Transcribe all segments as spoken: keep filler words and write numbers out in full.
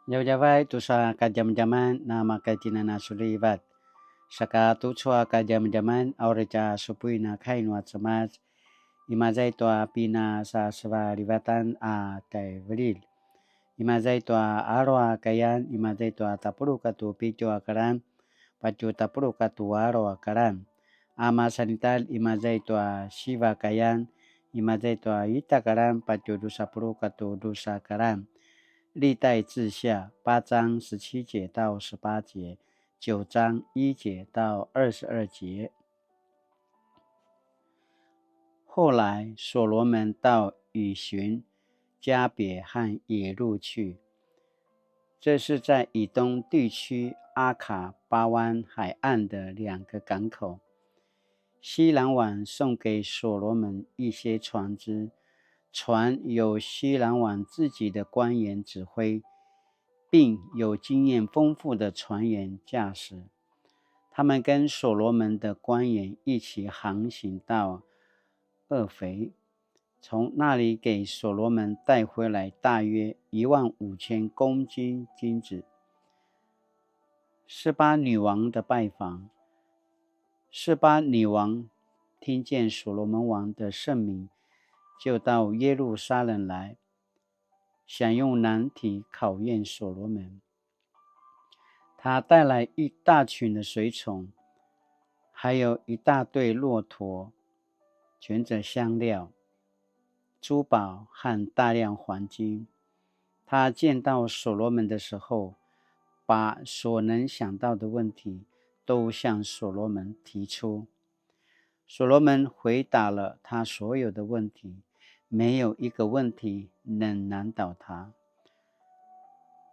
Djavadjavay tusa kadjamadjaman na makaitinan a sulivat. Saka tucu a kadjamadjaman a uri tja supuin a kai nua Cemas, imaza i tua pinasasevalivatan a tjaivililj. Imaza i tua alu a kayan, imaza i tua tapuluq katu pitju a karan, patju tapuluq katu alu a karan. A masanitalj imaza i tua siva kayan, imaza i tua ita karan, patju dusa puluq katu dusa karan. 歷代志下八章十七節到十八節，九章一節到二十二節。后来所罗门到以旬、加别和以路去，这是在以东地区阿卡巴湾海岸的两个港口。希兰王送给所罗门一些船只，船由希兰王自己的官员指挥，并有经验丰富的船员驾驶。他们跟所罗门的官员一起航行到俄斐，从那里给所罗门带回来大约一万五千公斤金子。示巴女王的拜访。示巴女王听见所罗门王的盛名，就到耶路撒冷来，想用难题考验所罗门。他带来一大群的随从，还有一大队骆驼，全着香料、珠宝和大量黄金。他见到所罗门的时候，把所能想到的问题都向所罗门提出。所罗门回答了他所有的问题，没有一个问题能难倒他。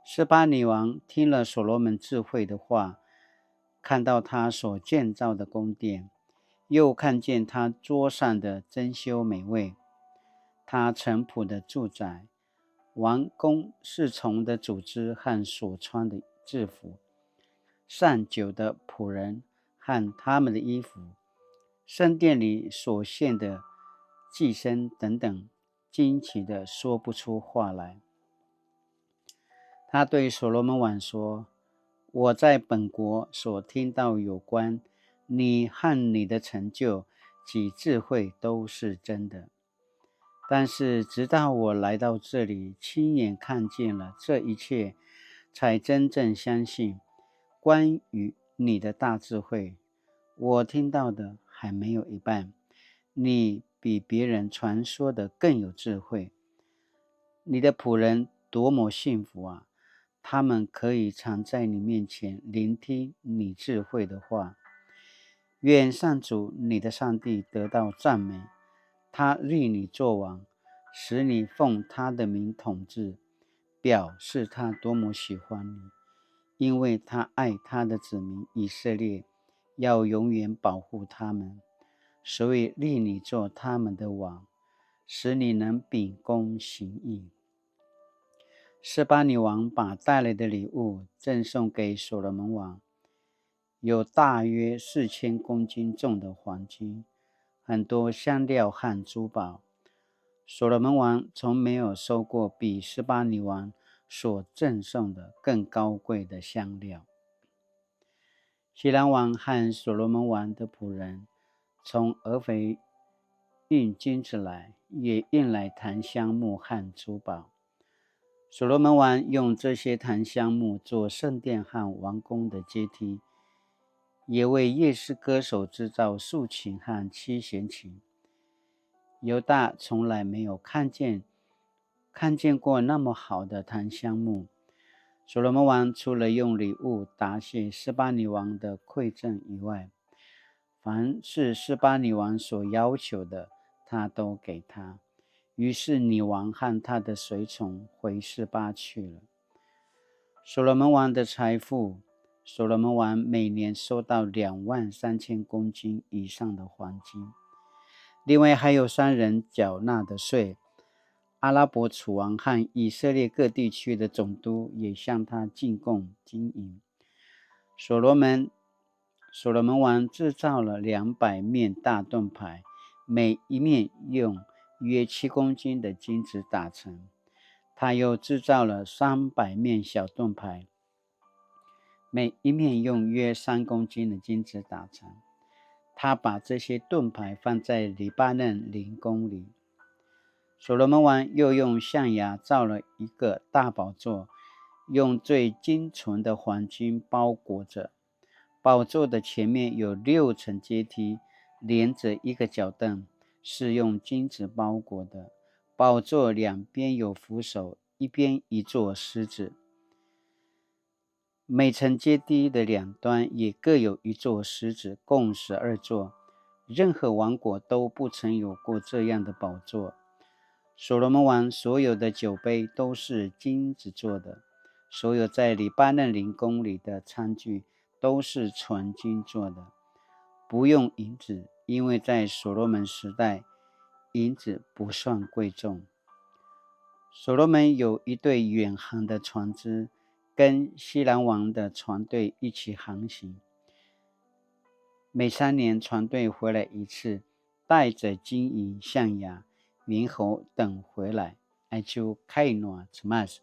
示巴女王听了所罗门智慧的话，看到他所建造的宫殿，又看见他桌上的珍馐美味，他臣仆的住宅，王宫侍从的组织和所穿的制服，上酒的仆人和他们的衣服，圣殿里所献的祭牲等等，惊奇的说不出话来。他对所罗门王说：“我在本国所听到有关你和你的成就及智慧都是真的。但是直到我来到这里，亲眼看见了这一切，才真正相信。关于你的大智慧，我听到的还没有一半。你比别人传说的更有智慧。你的仆人多么幸福啊！他们可以常在你面前聆听你智慧的话。愿上主你的上帝得到赞美，他立你作王，使你奉他的名统治，表示他多么喜欢你，因为他爱他的子民以色列，要永远保护他们，所以立你做他们的王，使你能秉公行义。”示巴女王把带来的礼物赠送给所罗门王，有大约四千公斤重的黄金，很多香料和珠宝。所罗门王从没有收过比示巴女王所赠送的更高贵的香料。 希兰王和所罗门王的仆人从俄斐运金子来，也运来檀香木和珠宝。所罗门王用这些檀香木做圣殿和王宫的阶梯，也为夜市歌手制造竖琴和七弦琴。犹大从来没有看见看见过那么好的檀香木。所罗门王除了用礼物答谢示巴女王的馈赠以外，凡是示巴女王所要求的，他都给她。于是女王和她的随从回示巴去了。所罗门王的财富。所罗门王每年收到两万三千公斤以上的黄金，另外还有商人缴纳的税。阿拉伯诸王和以色列各地区的总督也向他进贡金银。所罗门，所罗门王制造了两百面大盾牌，每一面用约七公斤的金子打成。他又製造了三百面小盾牌，每一面用約三公斤的金子打成。他把這些盾牌放在黎巴嫩林宮裡。所羅門王又用象牙造了一個大寶座，用最精純的黃金包裹著。寶座的前面有六層階梯，連著一個腳凳，是用金子包裹的。寶座兩邊有扶手，一邊一座獅子。每層階梯的兩端也各有一座獅子，共十二座。任何王國都不曾有過這樣的寶座。所羅門王所有的酒杯都是金子做的，所有在黎巴嫩林宮裡的餐具都是純金做的，不用银子，因為在所羅門時代，銀子不算貴重。所羅門有一隊遠航的船隻，跟希兰王的船隊一起航行。每三年船隊回來一次，帶著金銀、象牙、猿猴等回來。Aicu kai nua Cemas.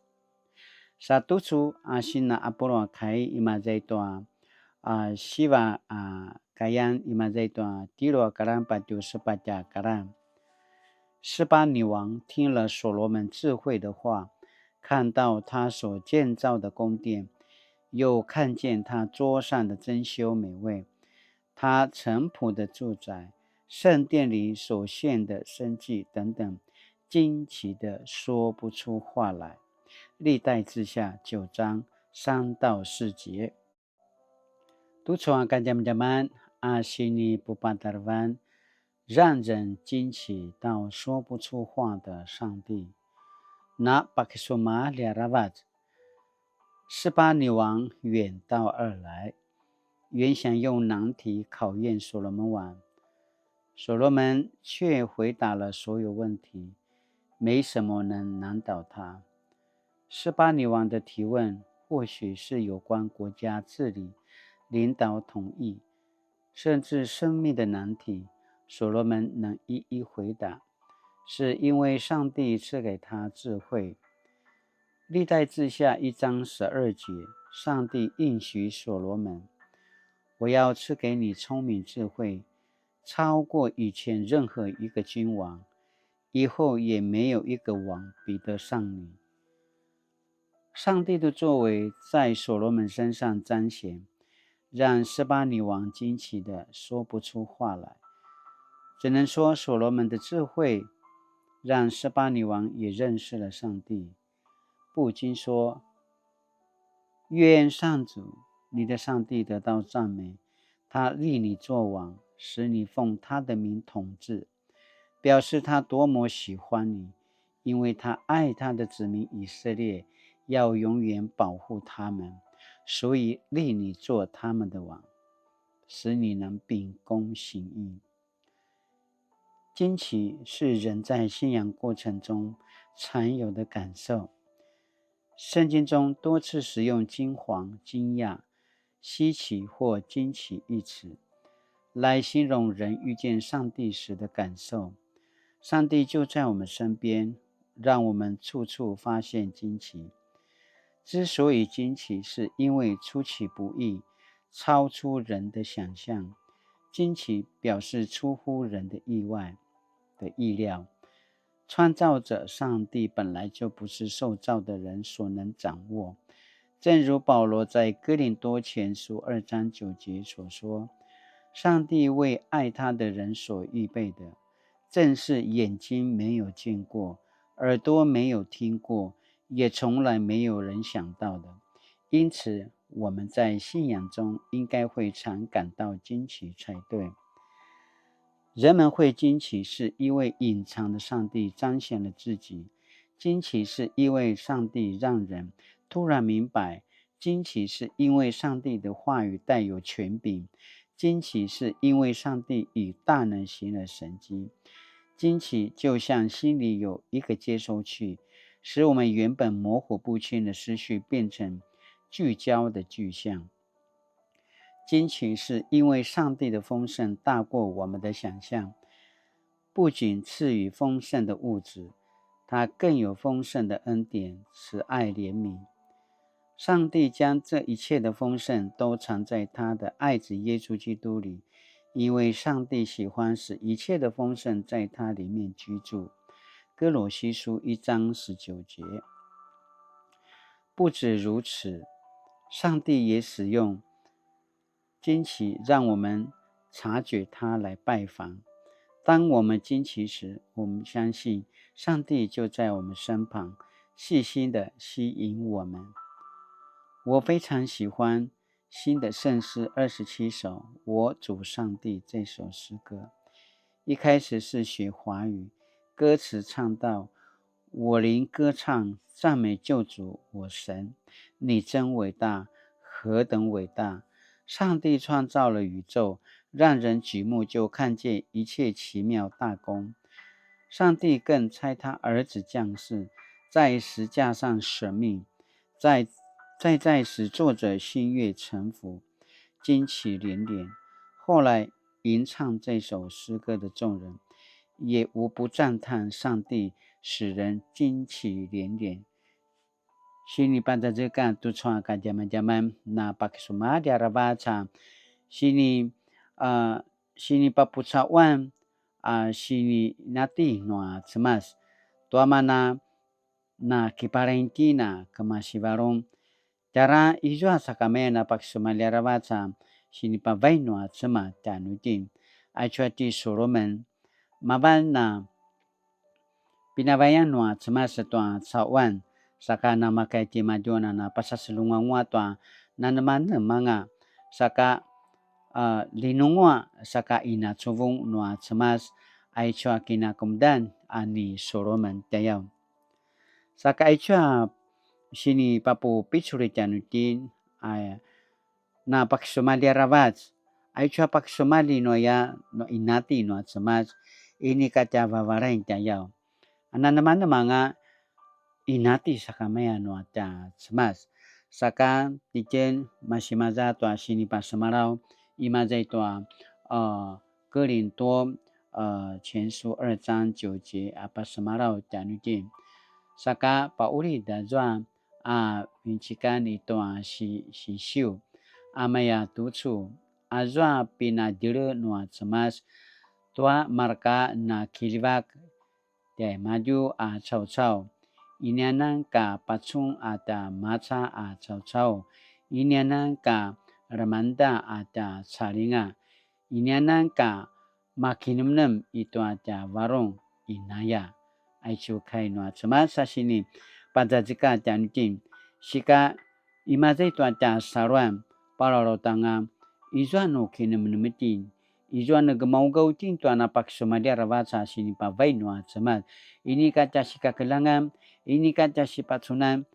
Sa tucu a sina a pulu a kai imaza i tua, a, siva a kayan imaza i tua tjelu a karan patje sepatj a karan. 示巴女王聽了所羅門智慧的話，看到他所建造的宮殿，又看見他桌上的珍馐美味，他臣僕的住宅，聖殿裡所獻的牲祭等等，驚奇的說不出話來。歷代志下九章三到四節。Tucu a kadjamadjaman a sinipupatarevan, 讓人驚奇到說不出話的上帝。Na pakisumalji aravac, 示巴女王遠道而來，原想用難題考驗所羅門王，所罗门却回答了所有问题，没什么能难倒他。示巴女王的提问或许是有关国家治理、领导统一，甚至生命的难题，所罗门能一一回答，是因为上帝赐给他智慧。历代志下一章十二节，上帝应许所罗门：我要赐给你聪明智慧，超过以前任何一个君王，以后也没有一个王比得上你。上帝的作为在所罗门身上彰显，让示巴女王惊奇的说不出话来。只能说所罗门的智慧让示巴女王也认识了上帝，不禁说：愿上主，你的上帝得到赞美，他立你作王，使你奉他的名统治，表示他多么喜欢你，因为他爱他的子民以色列，要永远保护他们，所以立你做他们的王，使你能秉公行义。惊奇是人在信仰过程中常有的感受。圣经中多次使用惊惶、惊讶、稀奇或惊奇一词，来形容人遇见上帝时的感受。上帝就在我们身边，让我们处处发现惊奇。之所以惊奇，是因为出其不意，超出人的想象。惊奇表示出乎人的意外、的意料。创造者上帝本来就不是受造的人所能掌握，正如保罗在哥林多前书二章九节所说，上帝为爱他的人所预备的，正是眼睛没有见过，耳朵没有听过，也从来没有人想到的。因此，我们在信仰中应该会常感到惊奇才对。人们会惊奇，是因为隐藏的上帝彰显了自己。惊奇是因为上帝让人突然明白，惊奇是因为上帝的话语带有权柄，惊奇是因为上帝以大能行了神迹。惊奇就像心里有一个接收器，使我们原本模糊不清的思绪变成聚焦的具象。惊奇是因为上帝的丰盛大过我们的想象，不仅赐予丰盛的物质，他更有丰盛的恩典、慈爱、怜悯。上帝将这一切的丰盛都藏在他的爱子耶稣基督里，因为上帝喜欢使一切的丰盛在他里面居住。歌罗西书一章十九节。不止如此，上帝也使用惊奇让我们察觉他来拜访。当我们惊奇时，我们相信上帝就在我们身旁，细心的吸引我们。我非常喜欢新的圣诗二十七首《我主上帝》这首诗歌。一开始是学华语，歌词唱到：“我灵歌唱，赞美救主我神，你真伟大，何等伟大！上帝创造了宇宙，让人举目就看见一切奇妙大功。上帝更差他儿子降世，在十架上舍命，在在在使作者心悦诚服，惊奇连连。后来吟唱这首诗歌的众人，也无不赞叹上帝使人惊奇连连。”Sinipadazeka tucu a kadjamadjaman na pakisumalji aravac a sini a sinipapucawan a sini nati nua Cemas. Tua mana na kiparain kina kemasivarung. Tjara izua sakamaya na pakisumalji aravac a sinipavai nua Cemas tjanuitjen. Aicu a ti Solomon, mavan na pinavayan nua Cemas tua cauan, saka namakay timadju a na pasaselunguangua tua nanemanemanga, saka a linungua saka inacuvung nua Cemas. Aicu a kinakemudan a ni Solomon tjayaw. Saka aicu a sinipapupicul tjanuitjen a na pakisumalji aravac, aicu a pakisumalji nuaya nu inati nua Cemas, inika tja vavalain tjayaw. A nanemanemanga inati sakamaya nua tja Cemas. Saka titjen masimaza tua sinipasemalaw, imaza i tua a 哥林多 a 前书二章九节 a pasemalaw tjanuitjen. Saka pauli tazua a vincikan i tua si sisiu a maya tucu, azua pinadjele nua Cemas tua marka na kiljivak tjaimadju a caucau, inianan ka pacun a tja maca a caucau, inianan ka lemangeda a tja calinga, inianan ka makinemnem i tua tja varung, inaya. Aicu kai nua Cemas a sini pazazekatj tjanuitjen, sika imaza i tua tja saluan, palalautanga, izua nu kinemnem itjen, izua nu gemaugaw itjen tua na pakisumalji aravac a sinipavai nua Cemas, inika tja sikakeljangan, inika tja sipacunan,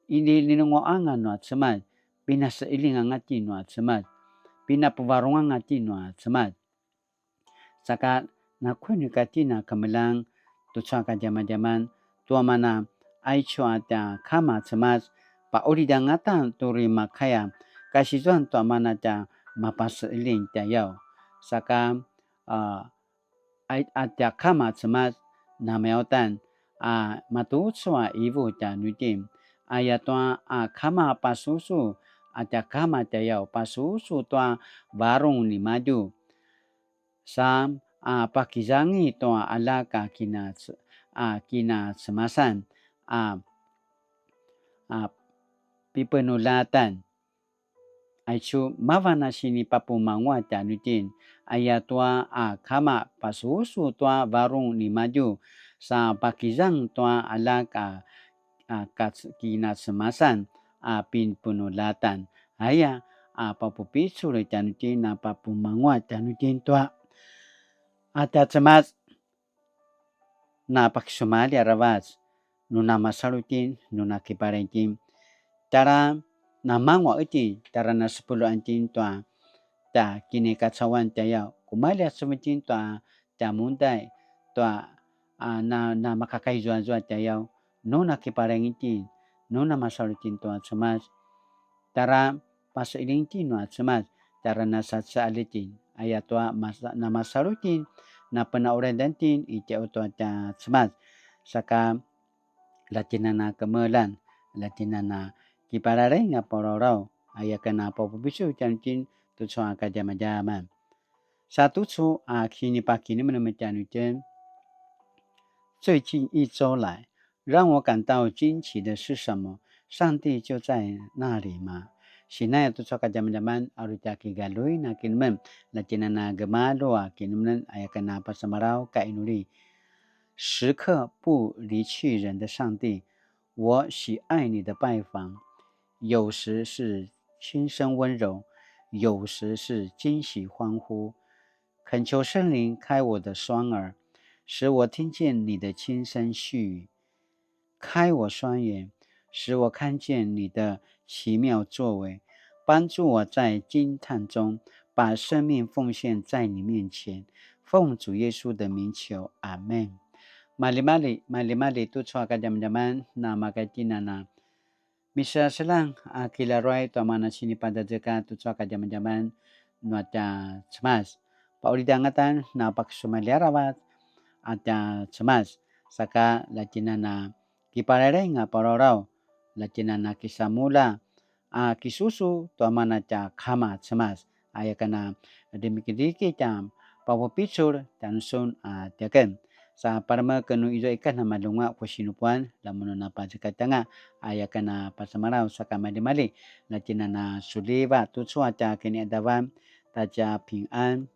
ini linenguanga nua Cemas, pinaseqiljing anga itjen nua Cemas, pinapuvarung anga itjen nua Cemas. Saka nakuya nu ika itjen a kemeljang tucu a kadjamadjaman, tua mana aicu a tja Kama Cemas, pauli tjangata tu uri makaya kasizuan tua mana tja mapaseqiljing tjayaw. Saka a a tja Kama Cemas namaya uta a matucu a ivu tjanuitjen, ayatua a Kama pasusu a tja Kama tjayaw pasusu tua varung nimadju. Sa a pakizangi tua aljak a kina a kinacemasan a a pipenuljatan. Aicu mavan a sinipapumangua tjanuitjen, ayatua a Kama pasusu tua varung nimadju, sa pakizang tua aljak a a kac- kinacemasan a pinpenuljatan. Aya a papupicul tjanuitjen a papumangua tjanuitjen tua a tja Cemas na pakisumalji aravac, nu namasalu itjen, nu nakipalaing itjen, tjara namangua itjen, tjara nasepuluan itjen tua tja kinikacauan tjayaw, kumalji a seven itjen tua tja mundai, tua a na namakakaizuazua tjayaw, nu nakipalaing itjen, nu namasalu itjen tua Cemas, tjara paseqiljing itjen nua Cemas, tjara nasacaqalj itjen, ayatua masa- namasalu itjen, napenaulidan itjen i tjau tua tja Cemas, saka la tjinana kemelan, la tjinana kipararing a purauraw, aya ken a papupicul tjanuitjen tucu a kadjamadjaman. Sa tucu a kinipakinemenem tjanuitjen, 最近一周来，让我感到惊奇的是什么？上帝就在那里吗？Sinaya tucu a kadjamadjaman, aru tja kigaluy na kinemenem, la tjinana gemalju a kinemenem, aya ken a pasemalaw ka inuli. 时刻不离弃人的上帝，我喜爱你的拜访，有时是轻声温柔，有时是惊喜欢呼。恳求圣灵开我的双耳，使我听见你的轻声细语。开我双眼，使我看见你的奇妙作为，帮助我在惊叹中把生命奉献在你面前。奉主耶稣的名求，阿门。Maljimalji, maljimalji tucu a kadjamadjaman, na maka tjinana misaselang a kilaruay tua mana sinipadazeka tucu a kadjamadjaman nua tja Cemas. Pa'ulid angatan na pakisumalji aravac a tja Cemas, saka la tjinana kipararing a purauraw, la tjinana kisamulja a kisusu tua mana tja Kama Cemas, aya ken a demikidikit a papupicul tjanusun a tiaken. Sa paremeken nu izua ikan a malunga ku sinupuan, la mun nu na pazekatjanga, aya ken a pasemalaw saka maljimalji, la tjinana suljivatj tucu a tja kiniadavan, ta tja pingan,